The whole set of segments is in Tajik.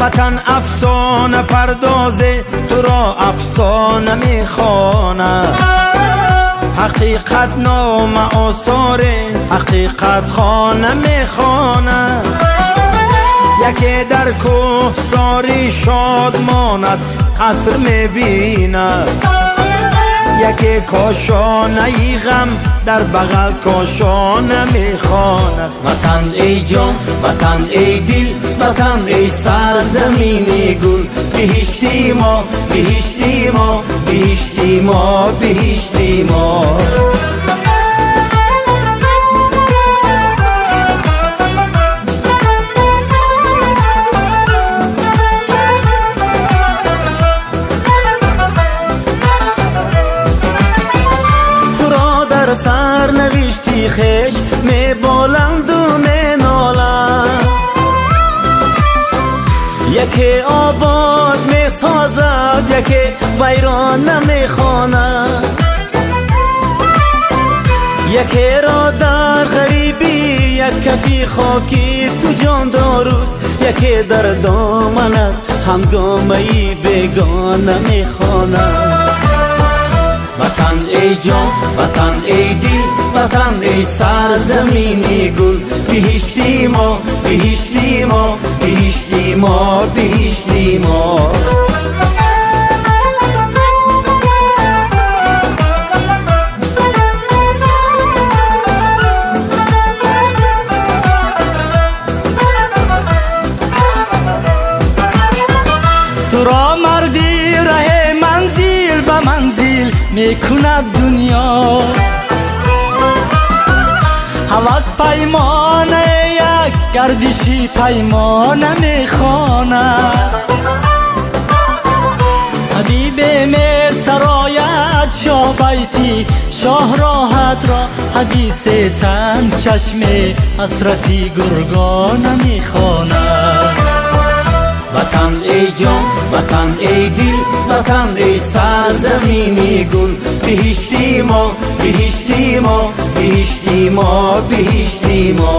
Ватан афсона пардозе, туро афсона мехонад. Ҳақиқат нома осоре, ҳақиқат хона мехонад. Яке дар кӯҳсорӣ шод монад, қаср мебинад. Яке кошонаи ғам дар бағал кошона мехонад. Ватан эй ҷон, ватан эй дил, ватан эй сарзамини гул, биҳишти мо, биҳишти мо, биҳишти мо, биҳишти мо. Сарнавишти хеш меболанду меноланд, яке обод месозад, яке вайрон намехонад. Якеро дар ғарибӣ як кафи хоки ту ҷон доруст, яке дар доманат ҳангомаи бегона мехонад. Ватан эй ҷон, ватан эй дил, ватан эй сарзамини гул, биҳишти мо, биҳишти мо, биҳишти мо, биҳишти мо. Туро марди раҳе манзил ба манзил мекунад дунё, ҳавас паймона як гардиши паймона мехонад. Ҳабибе месарояд шоҳ байти шоҳ роҳатро, ҳадисе тан чашме ҳасрати гургона мехонад. Ватан эй ҷон, ватан эй дил, ватан эй сарзамини гул, биҳишти мо, биҳишти мо, биҳишти мо, биҳишти мо.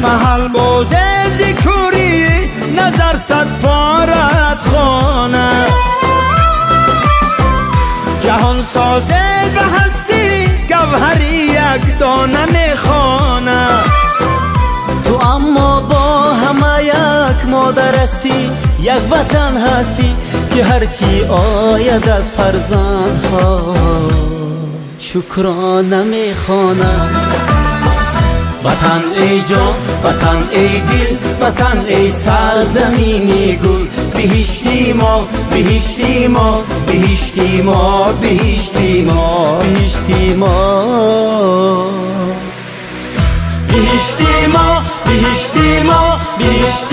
Маҳал бозе зикурӣ назар сад порат хона, ҷаҳон созе ба ҳастӣ гавҳари як дона мехона. Ту аммо бо ҳама як модар ҳастӣ, як ватан ҳастӣ, ки ҳарчи ояд аз фарзандҳо шукрона мехонад. Ватан эй ҷон, ватан эй дил, ватан эй сарзамини гул, биҳишти мо, биҳишти мо, биҳишти мо, биҳишти мо, биҳишти мо, биҳишти мо, биҳишти мо, биҳишти.